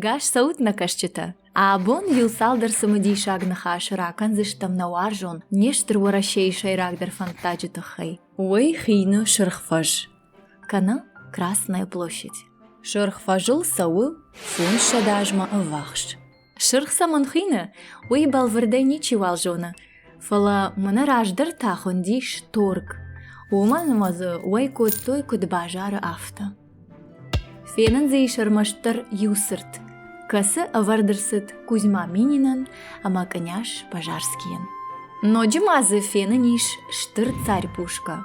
Ӕгас цӕут, нӕ кӕсджытӕ! Абон иу цалдӕр цымыдисаг ныхасы ракӕндзыстӕм нӕ уарзон, не стыр Уӕрӕсейы сӕйрагдӕр фӕнддаджы тыххӕй. Уый хины Сырх фӕз, кӕнӕ Красная площадь. Сырх фӕзыл цӕуы 500 азмӕ ӕввахс. Сырх цӕмӕн хуины, уый бӕлвырдӕй ничиуал зоны, фӕлӕ мӕнӕ раздӕр та хуындис торг, уымӕн ӕмӕ дзы уӕй кодтой куыд базары, афтӕ. Фенын дзы ис ӕрмӕстдӕр иу цырт, кӕцы ӕвӕрд ӕрцыд Кузьма Мининӕн ӕмӕ къняз Пожарскийӕн. Ноджы ма дзы фенын ис стыр царь-пушкӕ.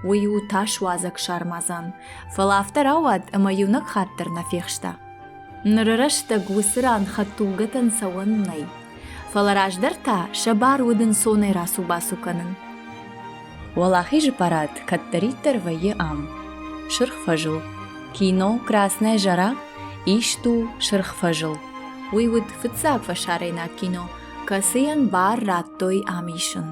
Уый у тасуадзӕг сармадзан, фӕлӕ афтӕ рауад, ӕмӕ иунӕг хатт дӕр нӕ фехста. Ныры рӕстӕг уыцы ран хӕдтулгӕтӕн цӕуӕн нӕй. Фӕлӕ раздӕр та сӕ бар уыд ӕнцонӕй рацу-бацу кӕнын. Уӕлахизы парад кӕддӕриддӕр вӕййы ам, Сырх фӕзыл. Кино «Красная жара» ист у Сырх фӕзыл. Уый уыд фыццаг фӕсарӕйнаг кино, кӕцыйӕн бар радтой ам исын.